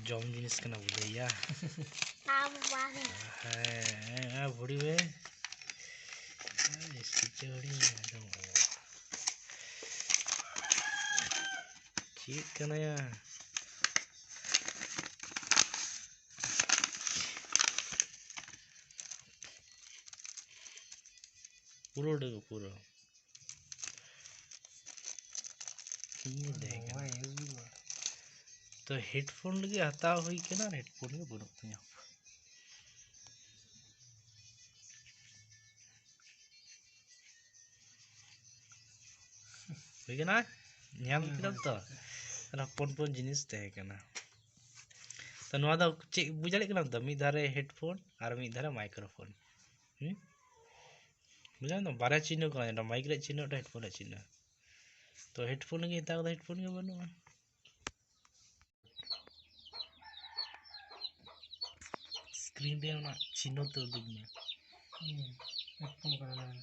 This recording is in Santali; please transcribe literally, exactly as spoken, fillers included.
ᱡᱚᱢ ᱡᱤᱱᱤᱥ ᱠᱟᱱᱟ ᱵᱚᱞᱮ ᱭᱟ᱾ ᱦᱮᱸ, ᱵᱷᱩᱲᱤ ᱵᱮ᱾ ᱮᱭ, ᱥᱤᱪᱟᱹᱲᱤ ᱟᱸᱡᱚᱢᱚᱜᱼᱟ᱾ ᱪᱮᱫ ᱠᱟᱱᱟᱭᱟ? ᱯᱩᱨᱟᱹ ᱩᱰᱩᱠ, ᱯᱩᱨᱟᱹ᱾ ᱤᱧ ᱫᱮ ᱠᱟᱱᱟ᱾ ᱛᱚ, headphone ᱞᱟᱹᱜᱤᱫ ᱦᱟᱛᱟᱣ ᱦᱩᱭ ᱠᱟᱱᱟ, headphone ᱜᱮ ᱵᱟᱹᱱᱩᱜ ᱛᱤᱧᱟ᱾ ᱦᱩᱭ ᱠᱟᱱᱟ? ᱧᱟᱢ ᱠᱮᱫᱟᱢ ᱛᱚ? ᱟᱨ ᱦᱚᱯᱚᱱ ᱦᱚᱯᱚᱱ ᱡᱤᱱᱤᱥ ᱛᱟᱦᱮᱸ ᱠᱟᱱᱟ᱾ ᱛᱚ, ᱱᱚᱣᱟ ᱫᱚ ᱪᱮᱫ ᱵᱩᱡᱽ ᱫᱟᱲᱮᱭᱟᱜ ᱠᱟᱱᱟᱢ ᱛᱚ? ᱢᱤᱫ ᱫᱷᱟᱨᱮ headphone ᱟᱨ ᱢᱤᱫ ᱫᱷᱟᱨᱮ microphone᱾ ᱦᱩᱸ? ᱵᱩᱡᱷᱟᱹᱣ ᱫᱟᱢ? ᱵᱟᱨᱭᱟ ᱪᱤᱱᱦᱟᱹ ᱠᱟᱱᱟ, ᱢᱤᱫᱴᱟᱝ mic ᱨᱮᱭᱟᱜ ᱪᱤᱱᱦᱟᱹ, ᱢᱤᱫᱴᱟᱝ headphone ᱨᱮᱭᱟᱜ ᱪᱤᱱᱦᱟᱹ᱾ ᱛᱚ, headphone ᱞᱟᱹᱜᱤᱫ ᱦᱟᱛᱟᱣ ᱠᱟᱫᱟ, headphone ᱜᱮ ᱵᱟᱹᱱᱩᱜᱼᱟ᱾ Screen ᱨᱮ ᱚᱱᱟ ᱪᱤᱱᱦᱟᱹ ᱛᱮ ᱩᱫᱩᱜ ᱢᱮ᱾ ᱦᱩᱸ, headphone ᱠᱟᱱᱟ ᱱᱚᱣᱟ᱾